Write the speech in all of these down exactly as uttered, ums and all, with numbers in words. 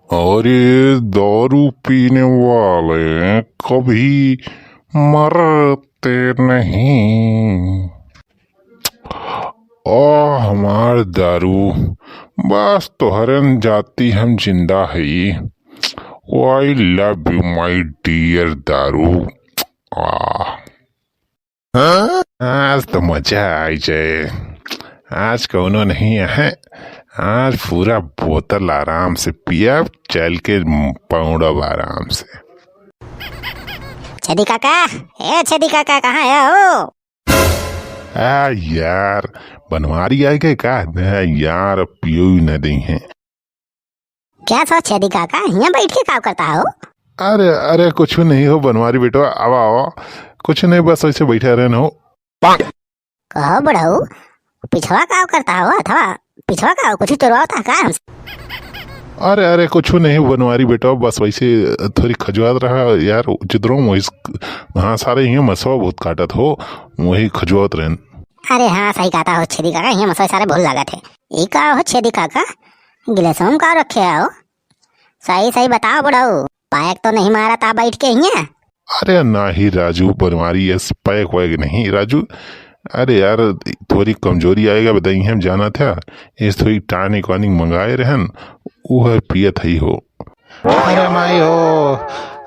अरे, दारू पीने वाले कभी मरते नहीं। ओ हमार दारू, बस तोहरन जाति हम जिंदा हई। I love you my dear दारू। आह। आज तो मजा आई जाए। आज कौनो नहीं है, आज पूरा बोतल आराम से पियब, चल के पौड़ब आराम से। छेदी काका, ए छेदी काका, कहाँ है हो? आ यार, बनवारी आए गए का? आ यार, अब पियो ही न दई है। क्या सो छेदी काका, हियाँ बैठ के का करता हो? अरे, अरे, कुछ नहीं हो बनवारी बेटवा, आवा, आवा। कुछ नहीं, बस ऐसे बैठे रहन हो। कहो बुढ़ऊ, पिछवा का करता हो? अथवा पिछवा का कुछ चोरवावता का हमसे? अरे, अरे, कुछ नहीं बनवारी बेटवा, बस वैसे थोड़ी खजुआत रहा यार, चित्रों में इस, हाँ, सारे हियाँ मसवा बहुत काटत हो, वही खजुआत रहन। अरे हाँ, सही कहता हो छेदी काका, हियाँ मसवा सारे बहुत लागत है। ई का हो छेदी काका, गिलासों में का रखे हो? सही सही बताओ बुढ़ऊ, पैक तो नहीं मारा था बैठ के हियाँ? अरे नाही राजू, बनवारी, यस पैक वैक नहीं राजू। अरे यार, थोड़ी कमजोरी आएगा बताई, हम जाना था, इस थोड़ी टॉनिक वानिक मंगाए रहन, वो है पियत ही हो। अरे माई हो,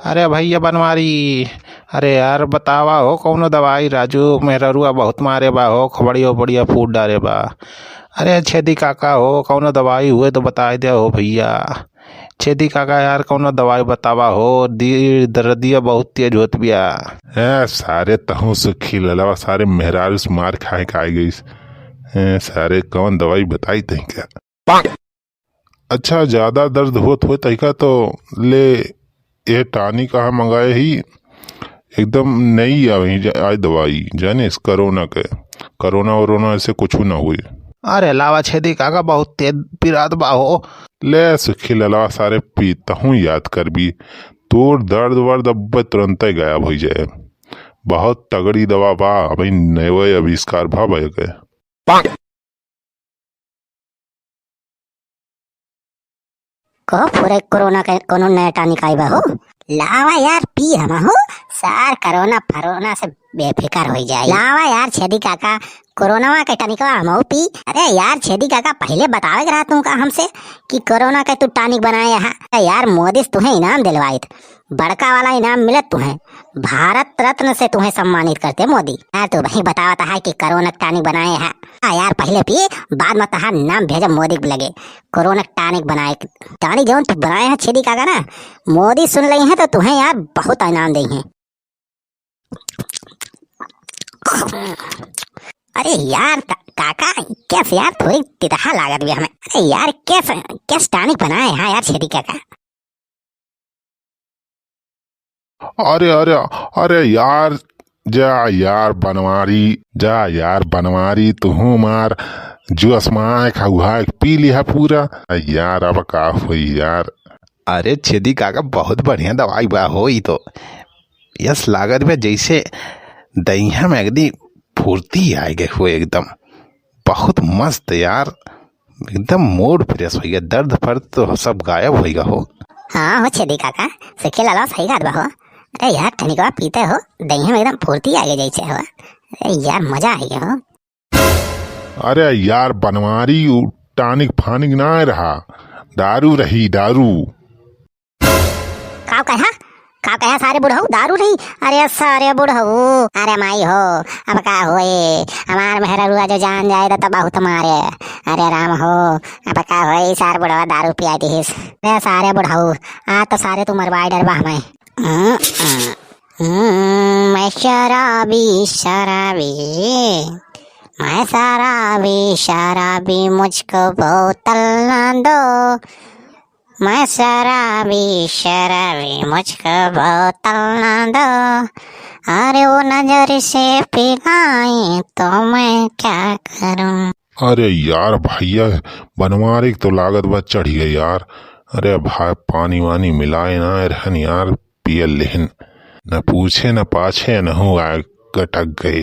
अरे भैया बनवारी, अरे यार बतावा हो कौनो दवाई राजू, मेहररुआ बहुत मारे बा हो, खोपड़िया ओपड़िया फूट डारे बा। अरे छेदी काका हो, कौनो दवाई हुए तो बताई दे हो भैया। छेदी काका यार, कौनो दवाई बतावा हो, दी दर्दिया बहुत तेज होत बिया। ए, सारे तहूँ सुखी ललवा, सारे मेहरारू से मार खाए के आ गइस। ए, सारे कौन दवाई बताई तहीं का? अच्छा, ज्यादा दर्द होत होए तहीं का तो ले, ये टॉनिक कहाँ मंगाए ही, एकदम नई आवे ही, आज दवाई, जाने इस कोरोना के, कोरोना वोरोना ऐसे कुछ ना हुए। अरे लावा छेदी काका, बहुत तेज पिरात बा हो। ले सुखी ललवा, सारे पीतहूँ याद करबी, तोर दर्द वर्द अब तुरंते गायब होइ जाए। बहुत तगड़ी दवा बा, अभी नए आविष्कार भा भए के। कहो पूरे कोरोना के कोनो नया टॉनिक आई बा हो? लावा यार पी हमहू, सार कोरोना फरोना से बेफिकर होइ जाई। लावा यार छेदी काका, कोरोनावा के टॉनिकवा हमहू पी। अरे यार छेदी काका, पहिले बतावे के रहा तू का हमसे कि कोरोना के तू टॉनिक बनाए हा। अरे यार मोदी से तुहें इनाम दिलवाइत, बड़का वाला इनाम मिलत तुहें, भारत रत्न से तुहें सम्मानित करते मोदी। यार तू वही बतावत है कि कोरोना के टॉनिक बनाए हा। आ यार पहिले पी, बाद में तहार नाम भेजब मोदी के लगे। कोरोना के टॉनिक बनाए, टॉनिक जौन तू बनाए है छेदी काका ना, मोदी सुन लई है तो तुहें यार बहुत इनाम दई है। अरे यार का-, काका, कैसे यार थोड़ी तितहा लागत भी हमें। अरे यार कैसे, कैसे टॉनिक बनाए है यार छेदी काका? अरे, अरे, अरे यार, जा यार बनवारी, जा यार बनवारी, तुहूँ मार, जुअस माय खउहा के पी लिहा पूरा। यार, अब का होई यार? अरे छेदी काका, बहुत बढ़िया दवाई बा हो ई तो। यस लागत बा जैसे दहिया में एकदम फुर्ती आए गए हो एकदम। बहुत मस्त यार, एकदम मूड फ्रेश होइगा, दर्द फर्द तो सब गायब होइगा हो। हाँ हो छेदी काका, सुखी लाला सही बात बा हो। अरे यार, टनिकवा पीते हो, दहिया में एकदम फुर्ती आगे जैसे हो। अरे यार, मजा आ गया हो। अरे यार बनवारी, उ टॉनिक फानिक ना रहा, दारू रही, दारू। का कहा? का कहा सारे बुढ़ऊ? दारू रही? अरे सारे बुढ़ऊ, अरे माई हो, अब का होए? हमार मेहररुआ जो जान जाए तो बहुत मारे। अरे राम हो, अब का होए? सार बुढ़वा दारू पिया दिहिस। अरे सारे बुढ़ऊ, आज तो सारे तू मरवाए डरबा हमें। हम्म, हम्म, हम्म, मैं शराबी, शराबी, मैं शराबी, शराबी, मुझको बोतल ना दो। मैं शराबी, शराबी, मुझको बोतल ना दो। अरे वो नजर से पिलाए तो मैं क्या करूं? अरे यार भैया, बनवारी के तो लागत बा चढ़ गए यार। अरे भाई, पानी वानी मिलाए ना रहन यार, पियल लेहन। न पूछे न पाछे न हो आए, गटक गए।